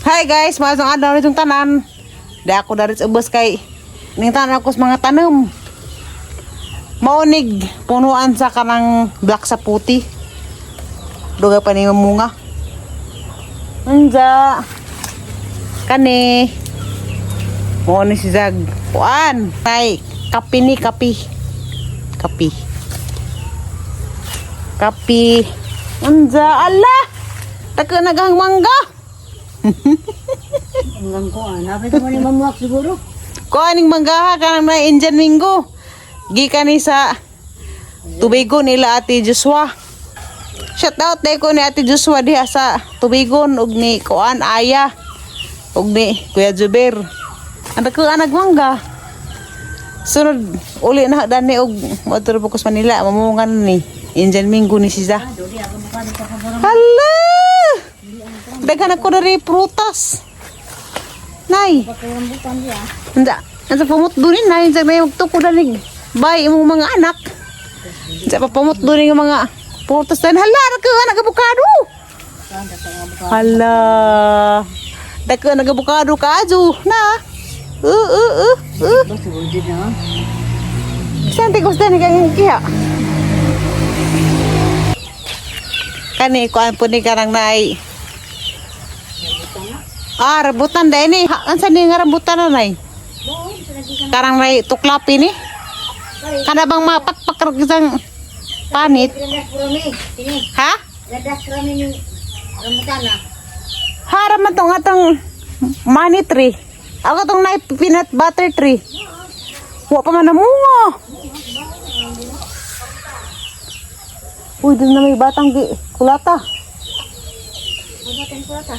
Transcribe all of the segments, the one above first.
Hi guys, maayong adlaw nitong tanan. Di ako dari sa ubos kay ning tanan ako sa mga tanom. Maunig punuan sa kanang black sa puti. Dugay pa ni munga. Unja. Kani. Mao ni si Zag. Kuan. Tay, kapi ni kapi. Kapi. Kapi. Unja, ala. Taka naghang mangga. Hanggang ko ah. Napit mo ni mamuak siguro. Kuan ning mangga ha kanang na Indian Mingo. Gikan ni sa Tubigon nila Ate Joshua. Shout out day ko ni Ate Joshua diha sa Tubigon ug ni Kuan Aya ug ni Kuya Juber. Ang dako anag mangga. Sunod uli na dani og motor po ko sa Manila mamungan ni Indian Mingo ni siya. Hala! Daghan ako dari prutas. Nay. Unsa unsa pamutdo ni nay unsa may magtuko danig. Bay imong mga anak. Unsa pa pamutdo ni nga mga prutas dan hala dagko anak abukado. Hala. Dagko anak abukado kaadyo na. Siguro din na. Saan tigos dani kang kiha? Kani kuan po ni karang nay. Ah, rambutan dai ni. Ha, ansa ni nga rambutan na nay? Karang nay tuklapi ni. Kana bang mapakpak ra isang panit? Ladas rami. Sini. Ha? Ladas rami ni rambutan ah. Hara man tong atong money tree. Ako tong nay peanut butter tree. Wa pa man namunga. Uy, dun na may batang gi kulata. Rambutan ko ata.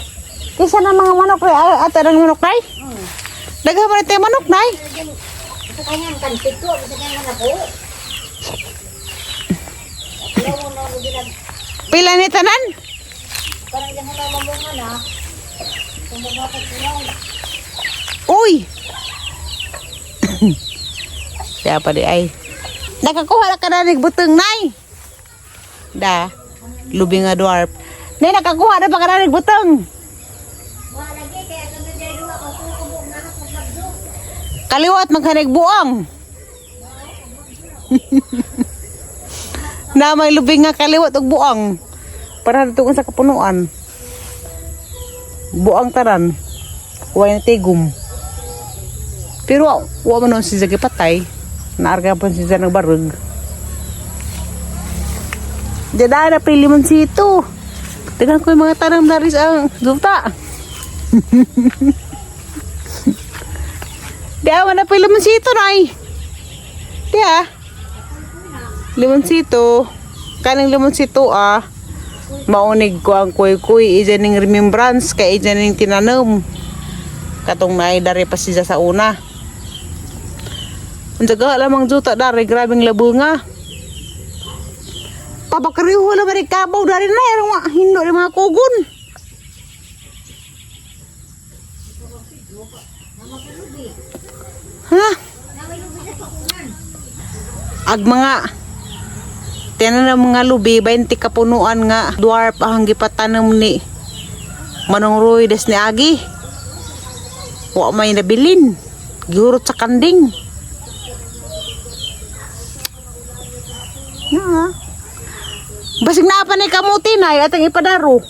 Kaysa na mga manok ray, ata ng manok nay. Daghan man tayo manok nay. Sa kanyang kantik ko, sa kanyang anak ko. Ayaw mo na ako ginag... Pila ni tanan? Parang yung na mamunga na. Tumabakot ko lang. Uy. Kaya pa di ay. Nakakuha na ka na ng butong nay. Da. Lubi nga dwarf. Nay, nakakuha na pa ka na ng butong. Malagi, kaya kami dahil ako kubog na ako magduk. Kaliwat maghanig buang. Na may lubi nga kaliwat og buang. Para dito sa kapunuan. Buang taran. Way na tigom. Pero wa man nun si Zagi patay. Naarga pa si Zagi nagbarog. Diyan na pili limoncito. Tingnan ko yung mga tanong na rin ang duta. Di awa na pa yung limoncito, nay. Di ah. Limoncito. Kaning limoncito ah. Maunig ko ang kuy-kuy. Ijan ning remembrance. Kay ijan ning tinanom. Katong nay dari pa siya sa una. Ang jaga lamang juta dari. Grabing labunga. Papakariho na balik kabaw dari na. Ang mga hindo ni mga kugon. Ha? Ag mga tinan na mga lubi 20 kapunuan nga dwarf ang gipatanom ni Manong Roy des ni Agi. Wa may nabilin. Gihurot sa kanding. Na. Basig na pa ni kamuti na atang ipadaro.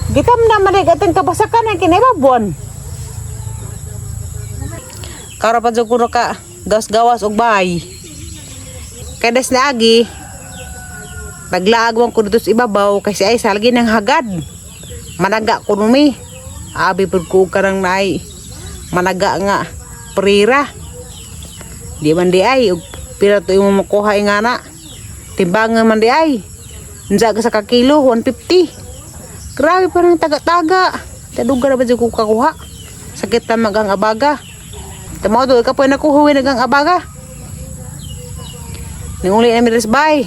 Gitam na man atang kabasakan ang kinaibabuan. Karo pa jud kuno ka gawas-gawas og bahay. Kay des na agi naglaag man ko dito sa ibabaw kasi ay salgi ng hagad. Managa ko numi. Abi pud ko karang naay. Managa nga prira. Di man di ay og pira to imo makuha nga na. Timbangan man di ay. Unsa ka sa kakilo 150. Grabe pa ng taga-taga. Taduga na ba jud ko kakuha? Sakit na magang abaga. Tamo do ka po nakuha nagang abaga. Ninguli na mi bay.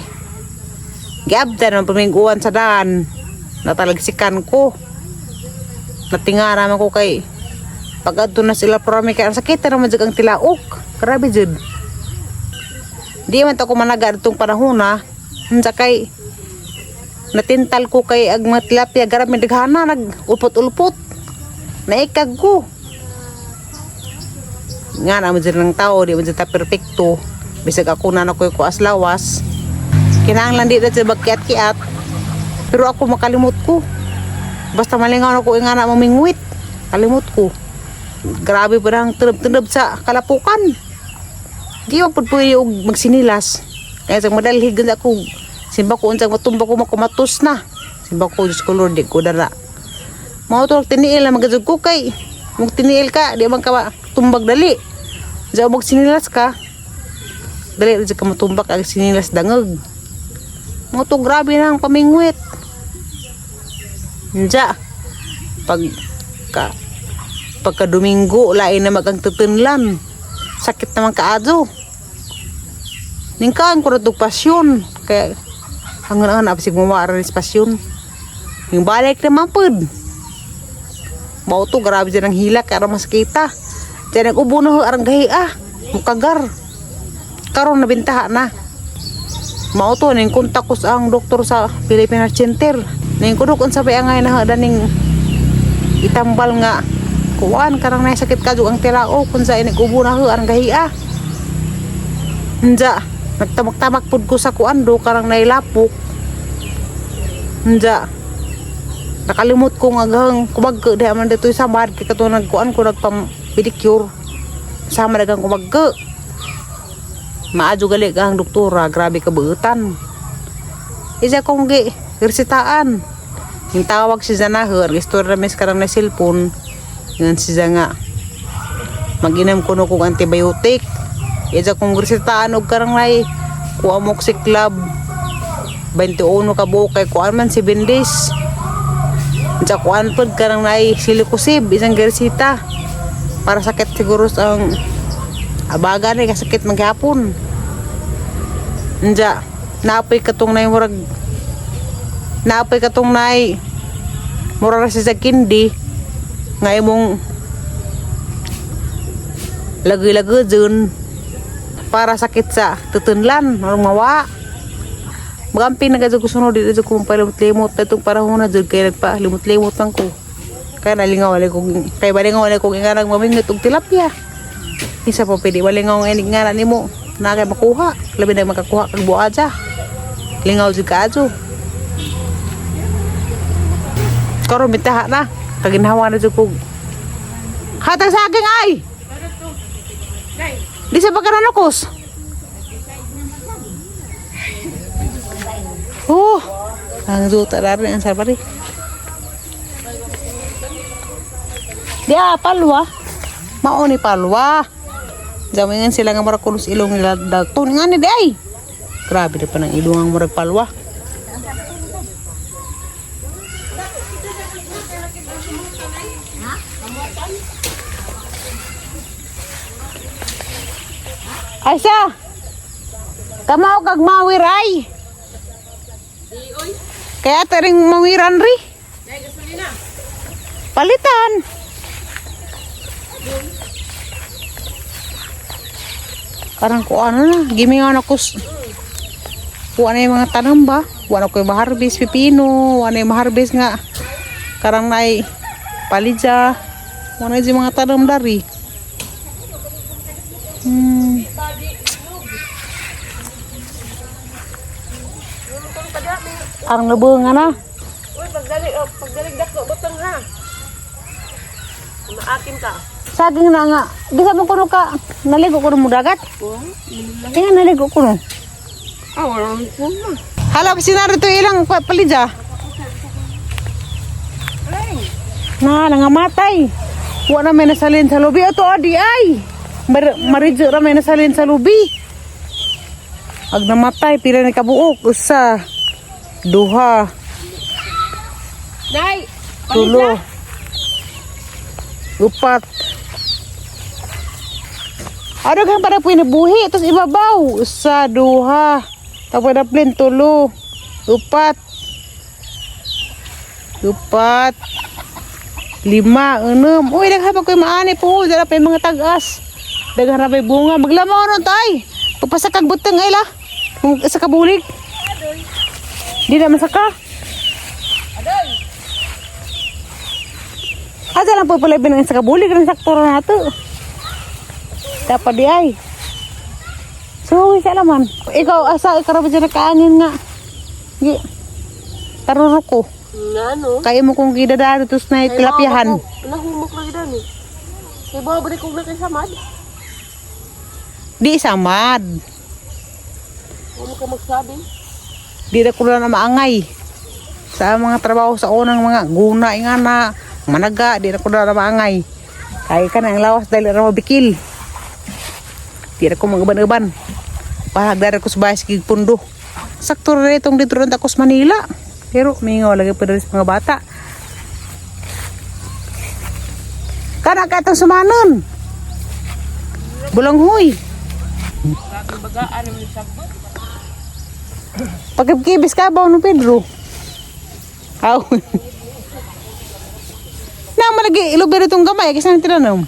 Giabdan ang pamingguan sa daan. Natalagsikan ko. Natinga naman ko kay pag adto na sila prami kay ang sakit na naman jud ang tilaok. Grabe jud. Di man to ko managa atong panahon na. Unsa kay natintal ko kay ag mga tilapia garab may daghana nag ulpot-ulpot. Naikag ko. Nga naman dyan ng tao, di man dyan ta perfecto. Bisag ako na nakoy ko as lawas. Kinahanglan di na dyan magkiat-kiat. Pero ako makalimot ko. Basta malingaw na ko nga na mamingwit. Kalimot ko. Grabe pa ang tunab-tunab sa kalapukan. Di man pud pwede og magsinilas. Kaya sa madalhig gud ako simba ko unsang matumba ko makumatos na. Simba ko, Diyos ko Lord, di ko dara. Mao to tiniil na magajud ko kay mug tiniil ka di man ka tumbag dali. Diyan magsinilas ka. Dali ra jud ka matumbak ang sinilas dangag. Mao to grabe na ang pamingwit. Nja, pag ka pagka Domingo lain na magang tutunlan. Sakit naman kaadyo. Ningkaan ko na itong pasyon. Kaya hanggang ang apsig mawara ni pasyon. Yung balik naman pud. Mao to grabe dyan ang hilak ara maskita. Diyan nag-ubo na ho arang gahi ah. Mukagar. Karon nabintaha na. Mao to ning kontak ko sa ang doktor sa Philippine Heart Center. Ning kudok unsa bay angay na daning itambal nga kuan karang nay sakit kadyo ang tilao kun sa inig-ubo na ho arang gahi ah. Nja, nagtamak-tamak pud ko sa kuan do karang nailapok. Nja, nakalimot ko nga gahang kumagka diha man dito sa samad kay kato nagkuan ko nagpam pedicure. Sama dagang kumagka. Maadyo gali gahang doktora, grabe ka buutan. Isa kong gi resitaan. Yung tawag si Zanahar, gusto na mis karang na cellphone. Ngan si nga mag-inam ko no kong antibiotic. Isa kong resitaan og karang nay kuha moxiclab 21 ka buok kay kuan man 7 days. Sa kuan pod karang nay silicosib isang gersita para sakit siguro sa ang abaga ni kasakit maghapon. Nja, naapoy katong nay murag naapoy katong nay mura ra siya sa kindi nga imong lagi-lagi dun para sakit sa tutunlan marong mawa. Magamping na gadyo ko sunod dito ko palimot-limot na itong panahon na dyan kaya nagpalimot-limot lang ko. Kaya nalingaw wala ko kay balingaw wala ko nga nang mamingwit og tilapia. Isa pa pwede balingaw ang inig nga na nimo na kay makuha. Labi na makakuha kag buwa dya. Lingaw jud kaadyo. Karon bitaha na. Kaginhawa na jud ko. Hatag sa aking ay. Di sa pagkaranokos. Oh, ang zuta na rin ang sabari. Di ah, palwa. Mao ni palwa. Jamingan sila nga murag kulos ilong nila dagton nga ni di ay. Grabe na pa ng ilong ang murag palwa. Ay sa. Kamao kag mawir ay. Kaya taring mawiran ri. Palitan. Parang kuan na, gimingan ako. Kuan na yung mga tanam ba? Wala ko yung maharbis pipino, wala yung maharbis nga. Karang nay palidya. Wala yung mga tanam dari. Ang nabunga na. Uy, pagdali, oh, pagdalig dako, butang ha. Maakin ka. Saging na nga. Di ka mo kuno ka. Naligo ko mo dagat. Tingnan naligo ko no. Ah, wala ko na. Hala, sinaro to ilang palidya. Na, nangamatay. Wa na may nasalin sa lubi. Ato, adi ay. Maridyo ra may nasalin sa lubi. Ag namatay, pila ni kabuok. Usa, duha, Nay, tulo, upat. Ano kang para pinabuhi? Tapos ibabaw. Usa, duha. Tapos na plin, tulo, upat. Upat. Lima, enam. Uy, daghan pa ko'y maani po. Dala pa yung mga tagas. Daghan na pa'y bunga. Maglamaw nun tay. Pagpasakag butang ay la. Kung sa kabulig. Di na masaka. Asa lang po pala binang sa kabuli kan sakto ra nato. Dapat di ay. So, sa laman. Ikaw asa ikaw ra ba dyan nakaangin nga. Gi. Taruro ko. Nga no? Kaya mo kong gidadado tos na tilapihan. Nahumok lagi dani. Kay bawa ba kong nakisamad? Di samad. Huwag ka magsabi. Di na ko na maangay. Sa mga trabaho sa unang mga guna nga na managa, di na ko na maangay. Kaya ka na ang lawas dahil ra mabikil. Di na ko mag-uban-uban. Parang ko sa bahay sa pundo. Sakto rin itong dito rin ako sa Manila. Pero mingaw lagi pa rin sa mga bata. Kana ka itong sumanon. Bulanghoy. Pagkibis ka ba no Pedro? Aw. Na malagi ilubi itong gamay kasi nang tinanom.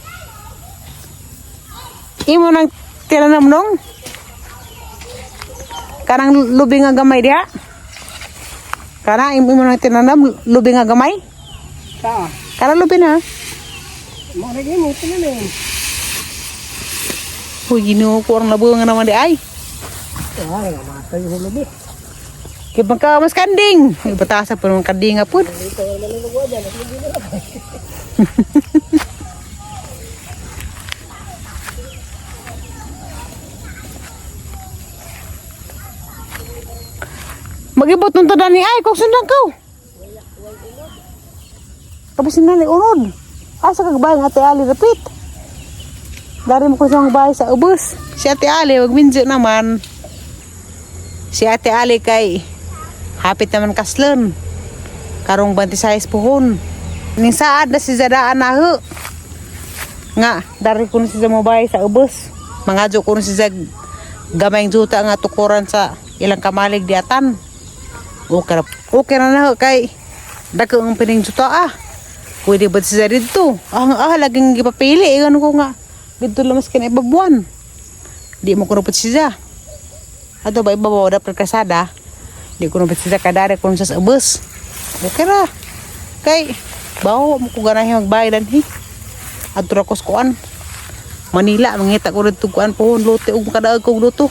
Imo nang tinanom nong? Kanang lubi nga gamay diha? Kana imo nang tinanom lubi nga gamay? Ta. Kana lubi na. Mo lagi mo tinanim. Uy, Ginoo ko ang labo nga naman di ay. Ah, matay ko lubi. Kay ka mas kanding. Ay, batasa pa naman kanding nga pud. Magibot nung tadan ni ay kung sundan ko. Tapos na ni unod. Asa kag bahay ng Ate Ali rapit. Dari mo ko sa mga bahay sa ubos. Si Ate Ali wag minjo naman. Si Ate Ali kay hapit naman kaslon. Karong 26 puhon. Ning saad na si Zadaan na ho. Nga, dari ko na si Zamubay sa ubos. Mga ko na si Zag gamayng juta nga tukuran sa ilang kamalig diatan. Okay ra. Okay na na ho kay dako ang pining juta ah. Pwede ba si Zad dito? Ah, laging gipapili. Ingon ko nga. Dito lamas kina ibabuan. Di mo ko na si Zah. Ato ba ibabaw dapat kasada? Di ko na sila kadari kung sa ubos. Okay ra. Kay bawo mo ko ganahin magbayad hi. Adto ra ko sa kuan. Manila mangita ko didto kuan pohon lote ug makadaog kog luto.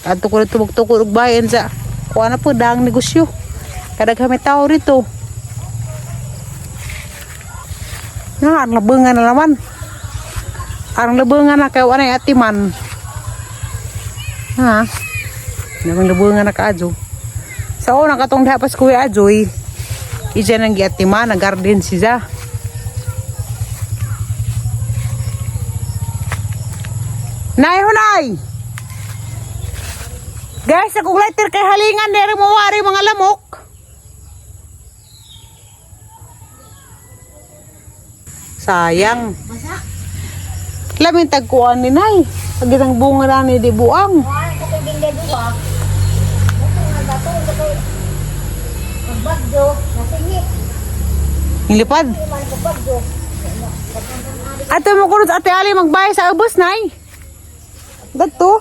Adto ko didto magtukod og bayan sa kuan na po dang negosyo. Kadaghan may tao rito. Nga, ang labangan na naman. Ang labangan na kay wanay atiman. Ha? Namang labungan na kaadyo. Sa una katong dapas kuya adyoy, ija nang giatima na garden siya. Nay hunay. Guys, akong lighter kay halingan dere mo wari mga lamok. Sayang. Basa. Laming tagkuan ni Nay. Pag isang bunga na ni di buang. Kuhaan ko kay Binda Duwa. Buto nga bato. Buto. Pagbagyo. Nasingit. Nilipad. Hindi man pagbagyo. Ato mo kuno sa Ate Ali magbayad sa ubos, Nay. Gadto.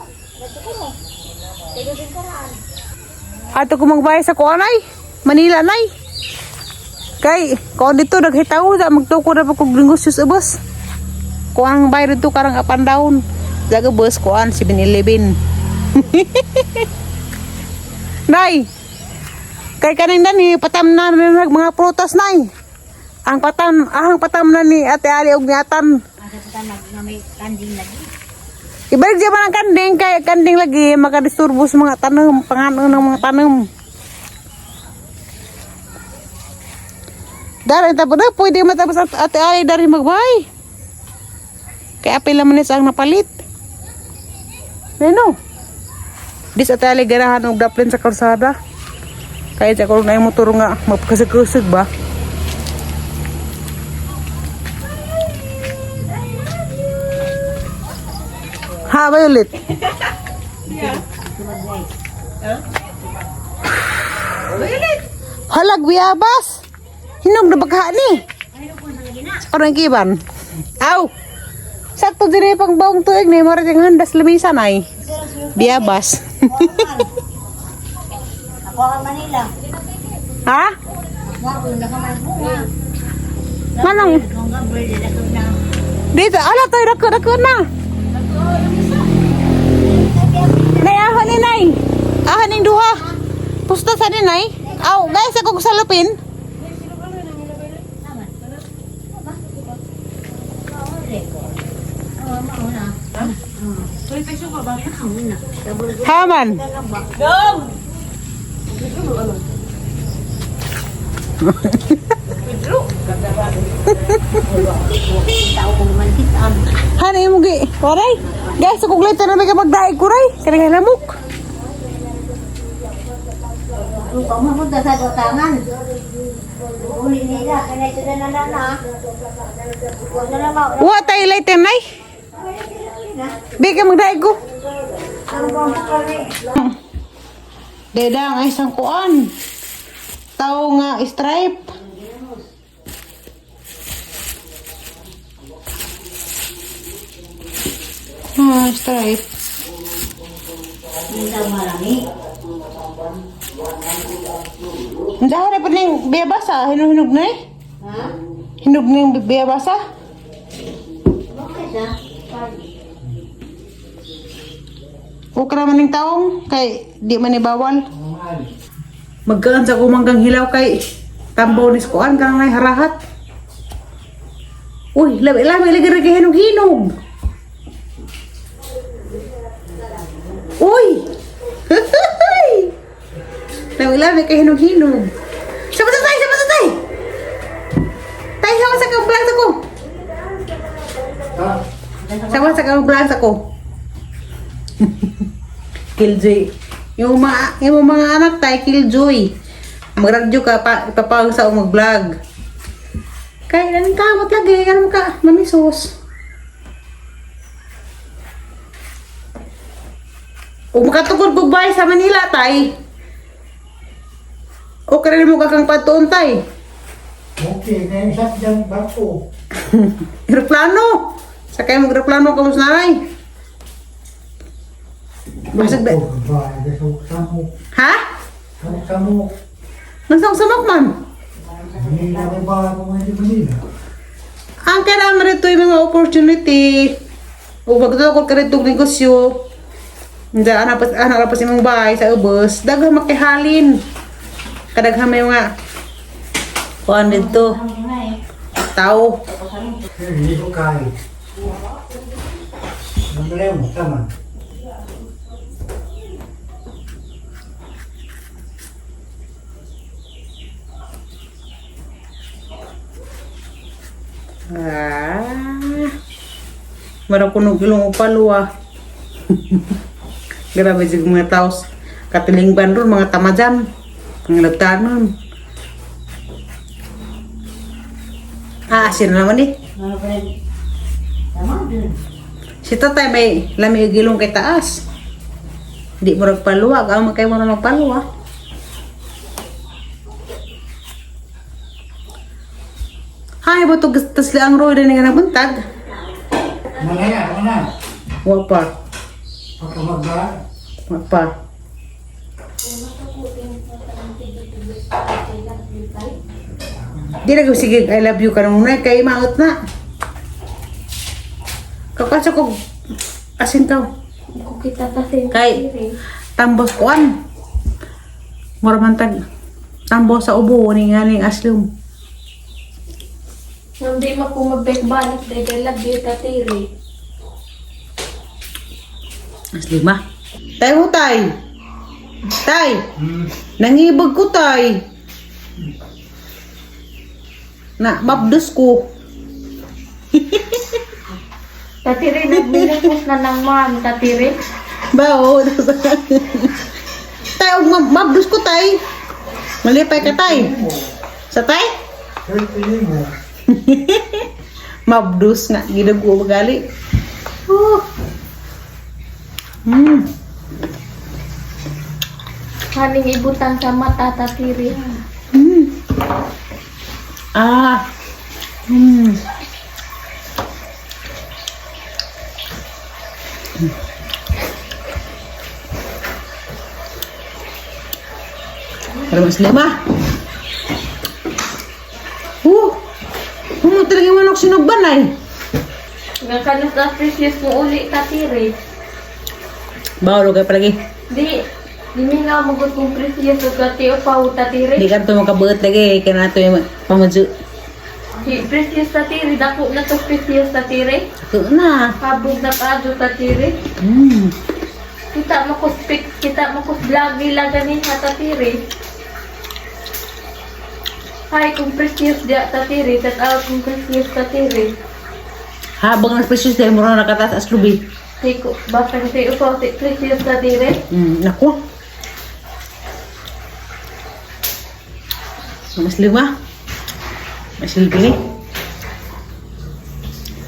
Ato ko magbayad sa kuan ay. Manila nay. Kay kuan dito naghitaw sa magtuko na pa kog negosyo sa ubos. Kuan ang bayad dito karang up and down. Zaga bus kuan 7-Eleven. Nay. Kay kaning dani patam na nag mga prutas nay. Ang patam, ang patam na ni Ate Ali og ni Atan. Asa pa ta nga may kanding lagi. Ibalik siya man ang kanding kay kanding lagi makadisturbo sa mga tanom, pangano ng mga tanom. Dari tapos na pwede matapos at Ate Ali dari magbay. Kaya pila man ang napalit. Neno. Dis Ate Ali ganahan og daplin sa kalsada. Kaya sa karon ay motor nga mapakasag-kusog ba? Ha, Violet? Halag biyabas. Hinog na bagha ni. Sa karong kiban. Aw. Sakto dire pang baong tuig ni mara yung handas lumisan ay. Biyabas. Makuha ka Manila. Ha? Makuha ko na ka man bunga. Manong? Kung ka birthday na ko na. Dito, ala tayo, dako, dako na. Nay, ahon ni Nay. Ahon ning duha. Pusta sa ni Nay. Aw, guys, ako salupin. Haman. Dong! Hanay mo gi. Waray. Guys, ako glito na may magdaig ko ray. Kanang lamok. Kung mapunta sa utangan. Uli nila, kaya ito na na na. Huwag na lang. Wa tayo lighter nay. Bi ka magdaig ko. Ang bangko kami. Dedang ay isang kuan. Tao nga stripe. Ah, stripe. Hindi marami. Ang dahil pa ning biyabasa, hinuhinog na eh. Ha? Hinog na yung biyabasa. Bakit ha? Okay naman ning taong, kay di man ni bawal. Magkaan sa kumanggang hilaw kay tambaw ni kuan kanang nay harahat. Uy, labi labi lagi lagi hinog hinog. Uy! Labi labi kay hinog hinog. Sama sa tay, sama sa tay. Tay sama sa kang ako. Sama sa kang ako. Killjoy. Yung mga anak tayo, Killjoy. Magradyo ka, pa, ipapawag sa mag-vlog. Kaya nanin kamot lagi, ganun ka, mamisos. O makatugod kog bahay sa Manila, tay. O karin mo kakang patuon, tay. Okay, ngayon sa dyan barko. Aeroplano. Sakay mo aeroplano ka mo sa nanay. Basag ba? Oh, ba, samok, Ha? samok, samok. Nagsamok man. Manila may ba ako ngayon di Manila? Ang kailangan rito yung mga opportunity. O magtukod ka rito negosyo. Hindi, anak pas, anak pas imong bahay sa ubos. Daghang makihalin. Kadaghan may mga kuan dito. Tao. Eh, hindi ko kaya. Namalayo mo, tama. Ah. Mara kuno gilong upalwa. Grabe sig mga tao. Katilingban ron mga tamajan. Mga lagtanon. Ah, sino naman eh. Ano pa rin? Tama dun. Si tatay may lami og gilong kay taas. Di mo nagpaluwag, ang kay mo na magpaluwa. Hay, bato tasli ang roy na nga nabuntag. Malaya, mana. Wa pa, Pagka magba, wa pa. Di na sige, I love you kanong na kay maot na. Kakasa ko asin ka. Kukita kasi. Kay tambos kuan. Mura man tag tambo sa ubo ni nga ning aslum. Hindi mo ko magbek-balik dahil I love you, tatiri. Aslima. Tay ho tay. Tay. Nangibag ko tay. Na mabdos ko. Tatiri, nagminapos na ng ma'am, tatiri. Bao. Tay og mabdos ko tay. Malipay ka tay. Sa tay? pwede mo. Mabdos nga gidugo gali. Oh. Haning ibutang sa mata, tatiri. Ah. Pero mas lima. Humo talaga yung manok sinugban ay. Nga kanus na precious mo uli tatiri. Bawal kay palagi. Di, di mi nga magot kung precious o kati o paw tatiri. Di ka to makabuot lagi kay nato yung pamadyo. Di, precious tatiri, dako na to precious tatiri. Ako na. Habog na kaadto tatiri. Kita mo ko speak, kita mo ko vlog nila ganin ha tatiri. Hay, kung precious diya tatiri, tataw kung precious tatiri. Habang nas precious dahil mura nakataas as lubi. Ti ko, basta ti upaw ti precious tatiri. Naku. Mas lima. Mas libre.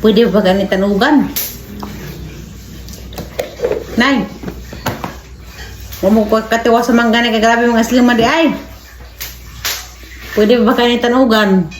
Pwede ba ganit tanugan? Nay. Huwag mo katiwa sa mangga na kagrabe mga slima di ay. Pwede ba ganit tanugan?